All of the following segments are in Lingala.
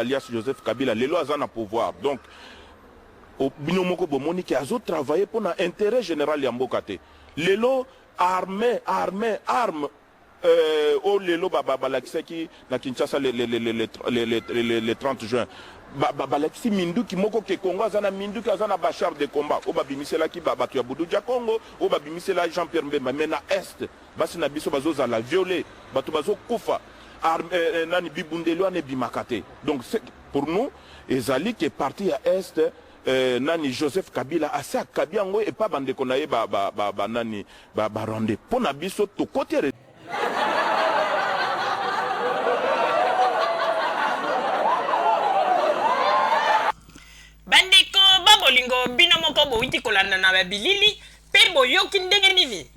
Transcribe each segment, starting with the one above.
Alias Joseph Kabila lelo aza na pouvoir, donc bino moko bomoni ke azo travailler pona interet general ya mboka te. Lelo arme arme arme oyo lelo balakisaki na Kinshasa le 30 juin, balakisi minduki moko ke Congo aza na minduki, aza na ba chars de combat oyo babimiselaki bato ya Budu dia Congo, oyo babimisela Jean-Pierre Mbemba. Mais na Est, basi na biso bazozala violé, bato bazokufa, nani bibundeli wana ebimaka te. Donc pour nous ezali ke parti ya Est, nani Joseph Kabila asi akabi yango epa bandeko na ye ba nani ba Rwandais. Mpo na biso tokoti. Bandeko ba bolingo, bino moko bowiti kolanda na babilili mpe boyoki ndenge nini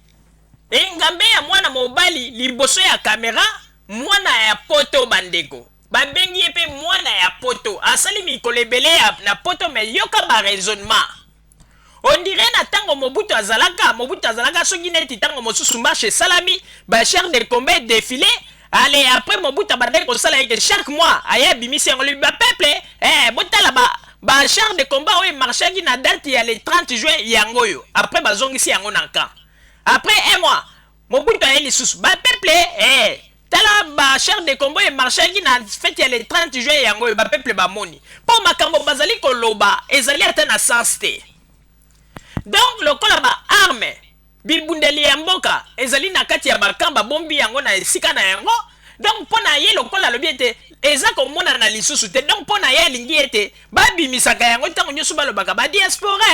engambe ya mwana mobali liboso ya kamera, mwana ya poto. Bandeko, babengi ye mpe mwana ya poto, asali mikolo ebele na poto, mais yoka ba raisonnement. On dirait na ntango Mobutu azalaka, Mobutu azalaka soki neti ntango mosusu marche esalami, ba chars de combat défilé. Allez, après Mobutu abandaki kosala ete chaque mois aye abimisi yango, lobi ba peuple, botala ba chars de combat oyo emarchaki na date ya le 30 juin, yango oyo. Après bazongisi yango na camp. Après un mois, Mobutu aye lisusu, ba peuple, tala ba chars de combat oyo emarchaki na fête ya le 30 juin, yango oyo. Ba peuple bamoni mpo makambo bazali koloba ezali ata na sens te. Donc lokola ba arme, bibundeli ya mboka ezali na kati ya ba camp, babombi yango na esika na yango. Donc mpo na ye, lokola alobi ete eza komonana lisusu te, donc mpo na ye alingi ete babimisaka yango ntango nyonso, balobaka ba diaspora,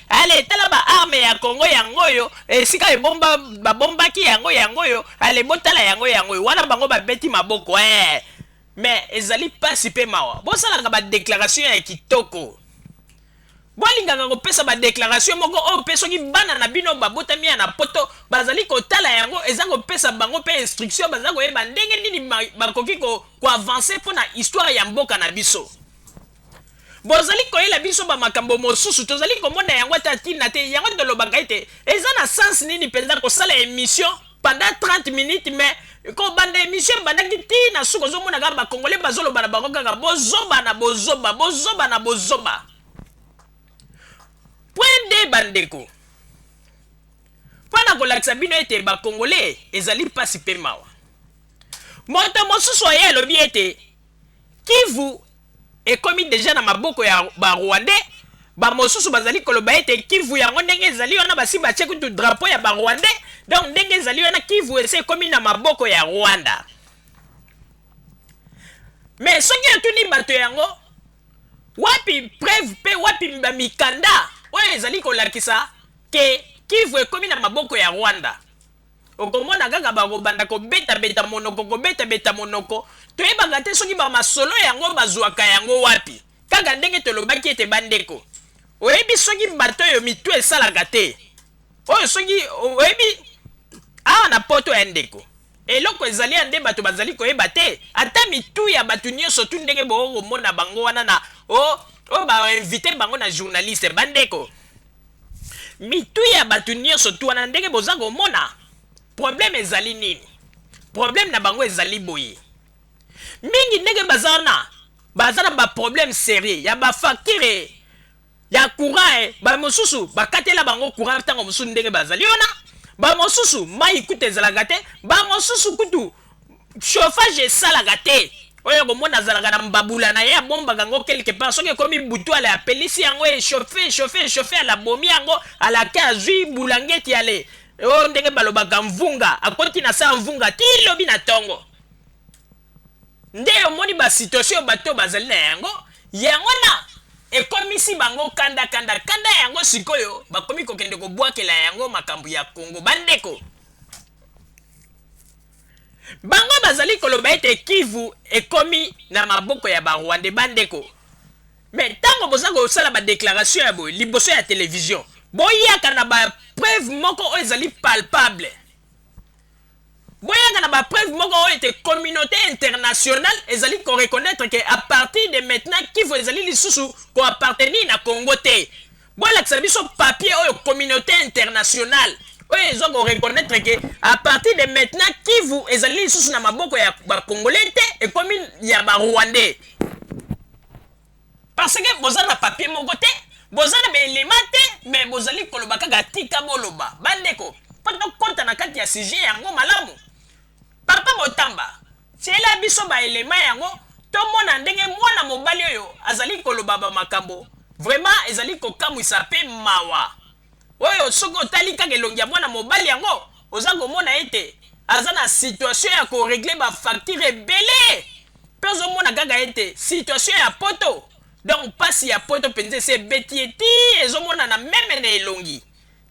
allez, tala ba arme ya Congo, yango oyo, esika ebomba babombaki yango, yango oyo, allez, botala yango, yango oyo wana. Bango babeti maboko. Mais ezali mpasi mpe mawa. Bosalaka ba déclaration ya kitoko, bolingaka kopesa ba déclaration moko oyo mpe soki bana na bino babotami ya na poto bazali kotala yango, eza kopesa bango mpe instruction, baza koyeba ndenge nini bakoki ko avancer mpo na histoire ya mboka na biso. Bozali koyela biso bamakambo mosusu, tozali komona yango ata ntina te. Yango tolobaka ete eza na sens nini mpenza kosala émission pendant 30 minutes, mais kobanda émission ebandaki ti na suka, ozomona kaka bakongole bazoloba na bango kaka bozoba na bozoba, bozoba na bozoba. Point de bandeko, mpo na kolakisa bino ete bakongole ezali mpasi mpe mawa. Moto mosusu aye alobi ete Kivu ekomi déjà na maboko ya Barwandais. Bamosusu bazali koloba ete Kivu yango ndenge ezali wana, basi batie kutu drapeau ya Barwandais. Donc ndenge ezali wana, Kivu esi ekomi na maboko ya Rwanda. Mais soki otuni bato yango, wapi preuve mpe wapi bamikanda oyo ezali kolakisa ke Kivu ekomi na maboko ya Rwanda? Okomona kaka bakobanda kobetabeta monoko, kobetabeta monoko. Toyebaka te soki bamasolo yango bazwaka yango wapi. Kaka ndenge tolobaki ete bandeko, oyebi soki bato oyo mitu esalaka te, oyo soki oyebi awa na poto ya ndeko, eloko ezali ya nde bato bazali koyeba te. Ata mitu ya bato nyonso tu ndenge bokomona bango wana na oyo ba inviter bango na journaliste, bandeko, mitu ya bato nyonso tu wana ndenge boza komona, problème ezali nini? Problème na bango ezali boye: mingi ndenge baza wana, baza na ba problème sérieux ya ba facture ya courant. Bamosusu bakatela bango courant ntango mosusu ndenge bazali wana, bamosusu mai kutu ezalaka te, bamosusu kutu chauffage esalaka te. Oyo komona azalaka na mbabula na ye, abombaka yango quelque part. Soki ekomi butu, ale apelisi yango, echauffe, echauffe, echauffe, alabomi yango, alake azwi bulangeti, ale oyo ndenge balobaka mvunga, akoti na sa mvunga ti lobi na ntongo. Nde omoni ba situation bato bazali na yango, yango na ekomisi bango kanda kanda kanda. Yango sikoyo bakomi kokende kobwakela yango makambo ya Kongo. Bandeko, bango bazali koloba ete Kivu ekomi na maboko ya Barwandais. Bandeko, mais ntango boza kosala ba déclaration ya boye liboso ya télévision, boyaka na ba preuve moko oyo ezali palpable. Boyaka na ba preuve moko oyo ete communauté internationale ezali ko reconnaître ke à partir de maintenant Kivu ezali lisusu ko appartenir na Congo te. Bolakisa biso papier oyo communauté internationale oyo eza ko reconnaître ke à partir de maintenant Kivu ezali lisusu na maboko ya Bacongolais te, ekomi ya Barwandais. Parce que boza na papier moko te, boza na baelema te, mais bozali koloba kaka. Tika boloba, bandeko, mpo tokɔta na kati ya sujet yango malamu. Papa Botamba, tiela biso baelema yango, tomona ndenge mwana mobali oyo azali koloba bamakambo. Vraiment, ezali kokamwisa mpe mawa. Oyo soki otali kaka elongi ya mwana mobali yango, oza komona ete aza na situation ya korégler bafacture ebele, mpe ozomona kaka ete situation ya Poto, donc mpasi ya Poto mpenza esi ebeti ye ti ezomonana même na elongi.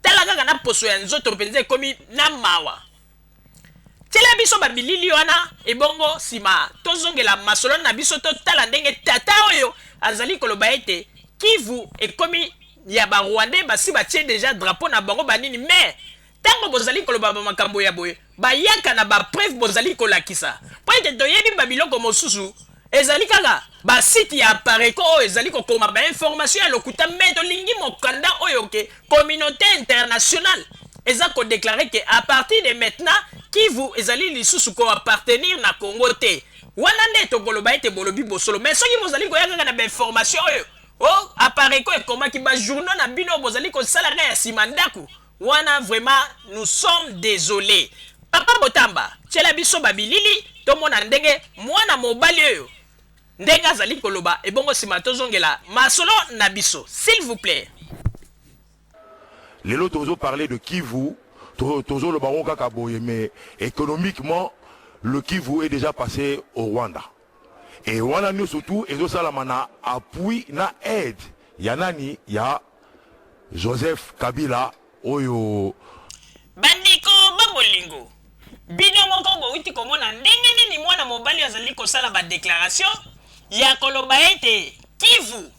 Tala kaka na poso ya nzoto mpenza ekomi na mawa. Tiela biso babilili wana, ebongo nsima tozongela masolo na biso, totala ndenge tata oyo azali koloba ete Kivu ekomi ya Barwandais, basi batie déjà drapeau na bango banini. Mais ntango bozali koloba bamakambo ya boye, bayaka na bapreuve bozali kolakisa, mpo ete toyebi babiloko mosusu ezali kaka basite ya Apareco oyo ezali kokoma bainformation ya lokuta. Mais tolingi mokanda oyo ke communauté internationale eza kodéclarer ke à partir de maintenant, Kivu ezali lisusu koappartenir na Congo te. Wana nde tokoloba ete bolobi bosolo. Mais soki bozali koya kaka na bainformation oyo o Apareco ekomaki, bajournaux na bino bozali kosalaka ya nsima ndako wana, vraiment, nous sommes désolés. Papa Botamba, tiela biso babilili, tomona ndenge mwana mobali oyo ndenge azali koloba, ebongo nsima tozongela masolo na biso, s'il vous plaît. Lelo tozoparler de Kivu, tozoloba ngo kaka boye, mais économiquement, le Kivu est déjà passé au Rwanda. Et wana nyonso surtout ezosalama na appui na aide ya nani? Ya Joseph Kabila oyo. Bandeko babolingo, bino moko bowuti komona ndenge nini mwana mobali azali kosala badéclaration ya koloba ete Kivu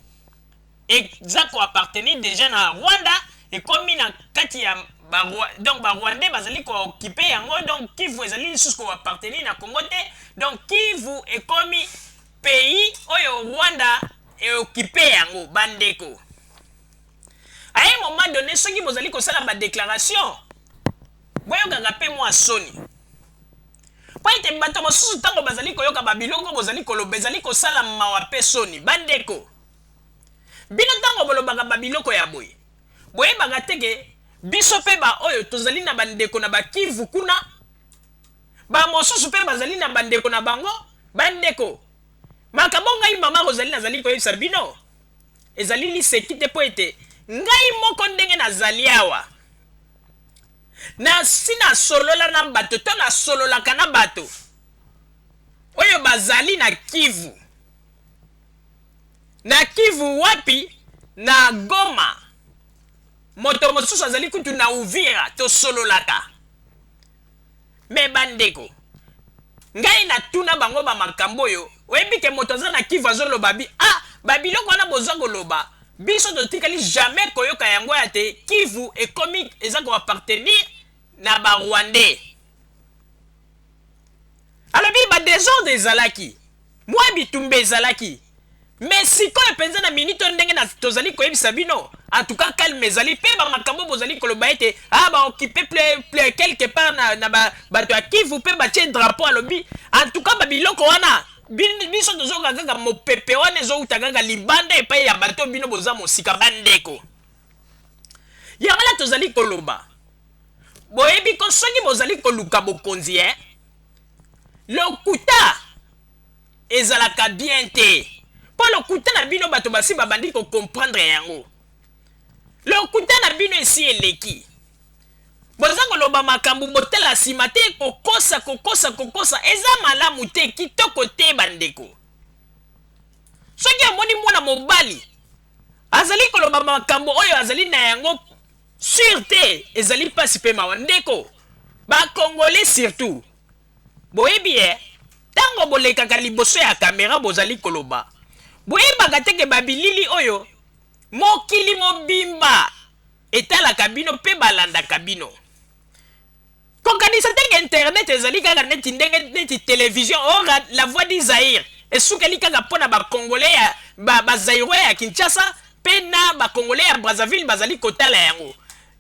eza koappartenir déjà na Rwanda, ekomi na kati ya donc Barwandais bazali kooccuper yango. Donc Kivu ezali lisusu koappartenir na Congo te. Donc Kivu ekomi pays oyo Rwanda eoccuper yango. Bandeko, à un moment donné, soki bozali kosala badéclaration, boyokaka mpe mwa soni, mpo ete bato mosusu, ntango bazali koyoka babiloko bozali koloba, ezali kosala mawa mpe soni. Bandeko, bino ntango bolobaka babiloko ya boye, boyebaka te ke biso mpe baoyo tozali na bandeko na Bakivu kuna, bamosusu mpe bazali na bandeko na bango. Bandeko, makambo ngai mama Rosalie nazali koyebisa bino ezali liseki te, mpo ete ngai moko ndenge nazali awa, nasi nasolola na bato to nasololaka na bato oyo bazali na Kivu. Na Kivu wapi? Na Goma. Moto mosusu azali kutu na Uvira, tosololaka. Mais bandeko, ngai natuna bango bamakambo oyo. Oyebi ke moto aza na Kivu azoloba bi ah, babiloko wana boza koloba, biso totikali jamais koyoka yango ya te. Kivu ekomi eza koappartenir na Barwandais. Alobi badésordre ezalaki, mwa bitumba ezalaki, mais sikoyo mpenza na minute oyo ndenge tozali koyebisa bino, en tout cas calme ezali. Mpe bamakambo bozali koloba ete ah, baoccuper quelque part na bato ya Kivu mpe batie drapeau, alobi en tout cas babiloko wana, biso tozoka kaka mopepe wana ezowuta kaka libanda epai ya bato. Bino boza mosika, bandeko. Yango wana tozali koloba, boyebi ko soki bozali koluka bokonzi, lokuta ezalaka bien te, mpo lokuta na bino, bato basi babandi kocomprendre yango. Lokuta na bino esi eleki. Boza koloba makambo, botala nsima te. Kokosa, kokosa, kokosa eza malamu te, kitoko te. Bandeko, soki amoni mwana mobali azali koloba makambo oyo azali na yango sûr te, ezali mpasi mpe mawa. Ndeko Bakongole surtout, boyebi ye, ntango bolekaka liboso ya kamera, bozali koloba, boyebaka te ke babilili oyo mokili mobimba etalaka bino mpe balandaka bino. Kokanisa te ke internet ezali kaka neti ndenge neti télévision o La Voix du Zaïre esukeli kaka mpo na Bakongole ya Bazaïrois ya Kinshasa mpe na Bakongole ya Brazzaville bazali kotala yango.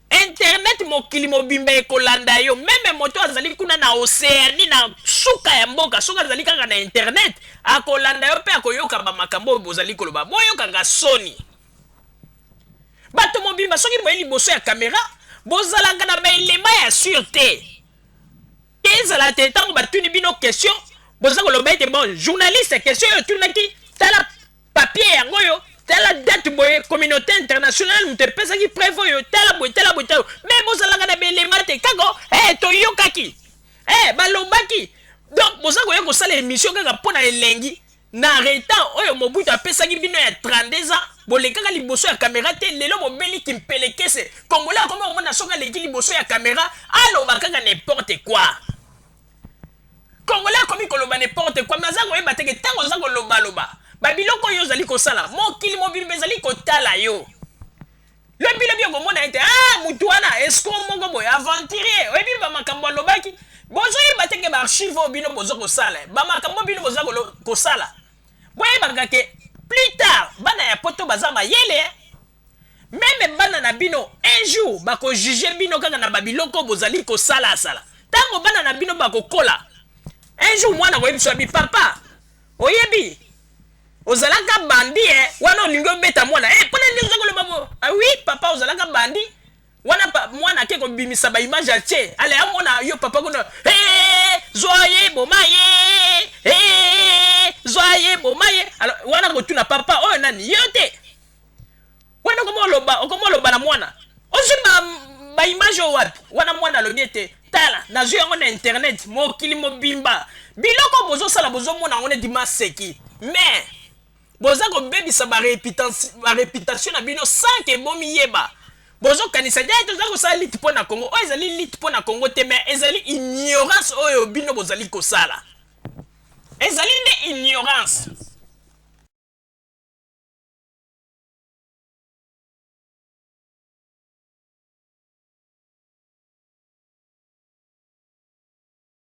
Internet mokili mobimba ekolanda yo, meme moto azali kuna na Oceanie, na suka ya mboka, soki azali kaka na internet akolanda yo mpe akoyoka bamakambo oyo bozali koloba. Boyokaka soni, bato mobimba. Soki boye liboso ya kamera, bozalaka na baelema ya sûr te. Ezala te ntango batuni bino question, boza koloba ete: "Bon, journaliste, question oyo otunaki, tala papier yango oyo, tala date boye, communauté internationale moto epesaki preuve oyo, tala boye, tala boye, tala." Mais bozalaka na belema te, kaka toyokaki, balobaki. Donc boza koya kosala émission kaka mpo na elengi. Na retard oyo Mobutu apesaki bino ya 32 ans, bolekaka liboso ya kamera te. Lelo bobeli kimpelekese. Congolais akomi komona soki aleki liboso ya kamera, aloba kaka n'importe quoi. Congolais akomi koloba n'importe quoi, mais aza koyeba te que ntango oza kolobaloba babiloko oyo ozali kosala, mokili mobimba ezali kotala yo. Lobi lobi okomona ete: "Ah, mutu wana escroc moko boye, aventurier, oyebi bamakambo alobaki." Bozoyeba te que baarchive oyo bino boza kosala, bamakambo bino boza kosala, boyebaka que plus tard bana ya poto baza mayele. Même bana na bino, un jour bakojuger bino kaka na babiloko bozali kosalasala. Ntango bana na bino bakokola, un jour mwana koyebi abi: "Papa, oyebi ozalaka bandit." Wana olingi obeta mwana, mpona nini oza koloba bo? "Ah oui papa, ozalaka bandit." Wana mwana ake kobimisa baimage, atie ale, amona yo papa kuna: "Hey, zwa ye, boma ye, hey, zwa ye, boma ye." Alors wana kotuna: "Papa, oyo nani?" Yo te wana okoma oloba, okoma oloba na mwana: "Ozwi baimage oyo wapi?" Wana mwana alobi ete: "Tala, nazwi yango na internet." Mokili mobimba, biloko bozosala, bozomona yango neti maseki, mais boza kobebisa baréputation na bino sans que bomiyeba. Bozokanisa te toza kosala lutte mpo na Congo. Oyo ezali lutte mpo na Congo te, mais ezali ignorance. Oyo bino bozali kosala ezali nde ignorance.